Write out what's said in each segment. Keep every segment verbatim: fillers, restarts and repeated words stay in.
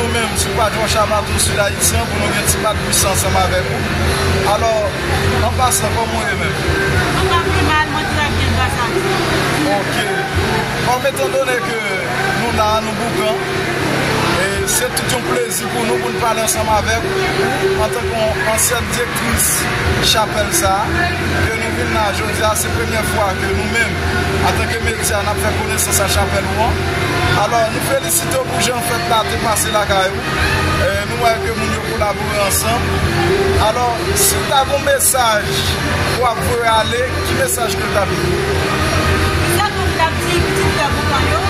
Nou menm, sou paj Wòch Abato Sid Ayisyen, pou nou gen ti bat pwisans ansanm avèk ou. Alò, an pasan, kòman w ye menm? Mwen pa pi mal, mwen trè byen, gras a Dye. Ok. Bon, etandone ke nou la, nou boukan, e se tout yon plezi pou nou, pou n pale ansanm avèk ou, antanke yon ansyen direktris chapèl sa a, ke nou vin la jodi a, se premyè fwa ke nou menm, antanke medya, n ap fè konesans ak chapèl ou an. Alò, nou felisite w pou jan fèt la te pase lakay ou. E, nou wè ke moun yo kolabore ansanm. Alò, si w ta gen yon mesaj pou w ap voye ale, ki mesaj ke l t ap ye? Sa tou m t ap di pitit frè Boukan yo,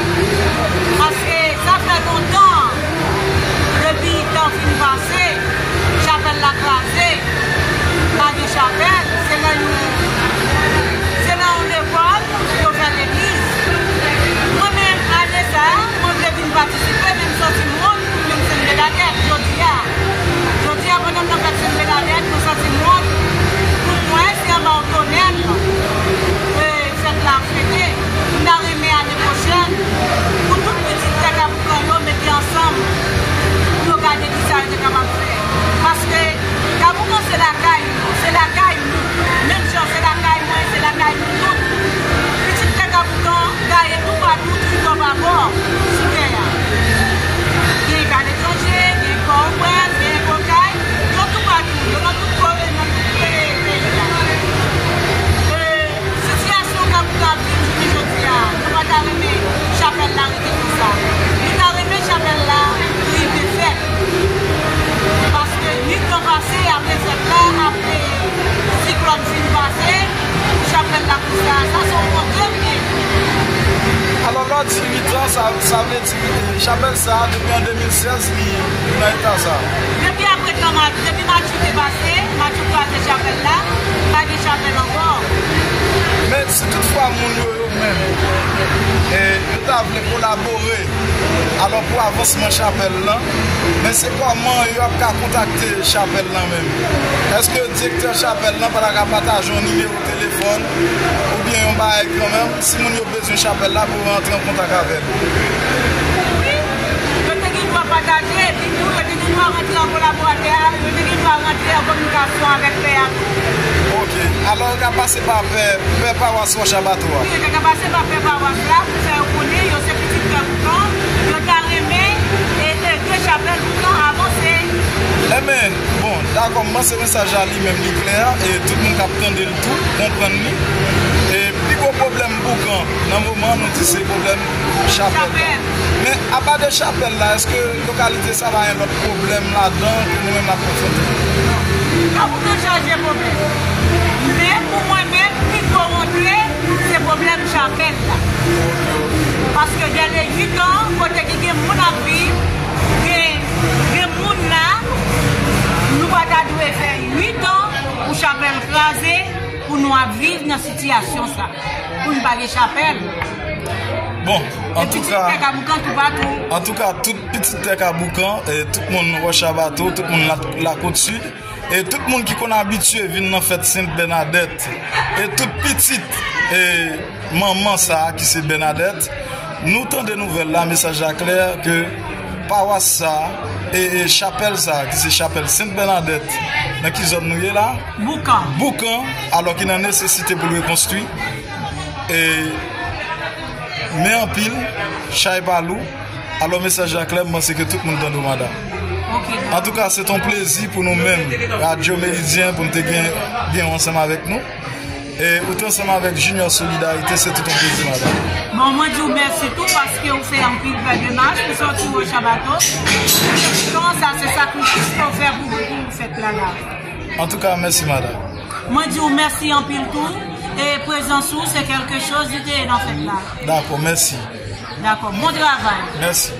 paske sa fè lontan, depi tan fin pase, chapèl la kraze, pa gen chapèl, se nan yon, se nan yon lekòl yo fè legliz. Mwen menm, ane sa a, mwen vle vin patisipe, men m santi m wont pou m vin senbe ladèt jodi a. Jodi a, pandan m nan fèt senbe ladèt, mwen santi m wont pou mwen, se anba yon tonèl, e, fèt la ap fete. M ta renmen ane pwochèn, pou tout pitit frè Kaboukan yo mete ansanm, pou yo gade kisa yo te kapab fè. Paske Kaboukan se lakay nou, se lakay nou. Menm jan se lakay mwen, se lakay nou tout. Pitit frè Kaboukan gaye toupatou, tribò babò, sou tè a. Gen Kaletranje, gen Pòtoprens, gen Okay, yo toupatou, yo nan tout ko-, nan tout pe-, peyi a. E, sitiyasyon Kaboukan ap viv jounen jodi a, nou pa ta renmen chapèl la rete konsa. Nou ta renmen chapèl la rive fèt. Paske uit an pase apre fèt la, apre siklòn fin pase, pou chapèl la konsa, sa se yon wont trè byen. Alò, lè w di uit an, sa, sa vle di, e, chapèl sa a, depi an de mil sèz, li, li nan eta sa a. Depi apre tan Matjou, depi Matjou te pase, Matjou kraze chapèl la, pa gen chapèl ankò. Men si toutfwa moun yo, yo menm, e, yo ta vle kolabore, alò, pou avansman chapèl lan, men se kòman yo ap ka kontakte chapèl lan menm? Èske direktè chapèl lan pa ta ka pataje yon nimewo telefòn oubyen yon bagay kanmenm, si moun yo bezwen chapèl la pou yo rantre an kontak avè l? Wi, yo te gen dwa pataje, epi tou, yo te gen dwa rantre an kolaboratè a, yo te gen dwa rantre an kominikasyon avèk pè a tou. Ok. Alò, yo ka pase pa pè, pè pawas Wòch Abato a? Wi, yo te ka pase pa pè pawas la pou fè yo konnen yo se pitit frè Boukan, yo ta renmen e ede chapèl Boukan avanse. Enben, bon, dakò, m panse mesaj la li menm li klè, e tout moun k ap tande l tou konprann li. E pi gwo pwoblèm Boukan nan moman an, nou di se pwoblèm chapèl la. Chapèl. Men apa de chapèl la, èske lokalite sa pa gen lòt pwoblèm ladan ke nou menm n ap konfwonte? Nan Boukan chaje pwoblèm. Men pou mwen menm, pi gwo wontre, se pwoblèm chapèl la. Paske genlè uit an, kote ki gen moun ap viv, gen, gen moun la, nou pa ta dwe fè uit an pou chapèl kraze, pou nou ap viv nan sitiyasyon sa, pou n pa gen chapèl. Bon, e antouka, pitit tè Kaboukan toupatou. Antouka, tout pitit tè Kaboukan, e tout moun Wòch Abato, tout moun La, Lakòt Sid, e tout moun ki konn abitye vin nan fèt Sent Bènadèt, e tout pitit, e manman sa a ki se Bènadèt, nou tande nouvèl la, mesaj la klè, ke pawas sa a, e, e chapèl sa a, ki se chapèl Sent Bènadèt, nan ki zòn nou ye la? Boukan. Boukan, alò ki nan nesesite pou l rekonstwi. E, men anpil, chay pa lou. Alò, mesaj la klè, m panse ke tout moun tande w, madanm. Ok. Antouka, se t on plezi pou nou menm, Radyo Meridyen, pou n te gen, gen w ansanm avèk nou. E ou t ansanm avèk Junior Solidarité, se tout on plezi, madanm. Bon, mwen di w mèsi tou, paske ou fè anpil bèl demach, ou sòti Wòch Abato. Sa, se sakrifis ke w fè pou, pou fèt la, la. Antouka, mèsi, madanm. Mwen di w mèsi anpil tou, e prezans ou, se kèlke choz li te ye nan fèt la. Dakò, mèsi. Dakò, bon travay. Mèsi.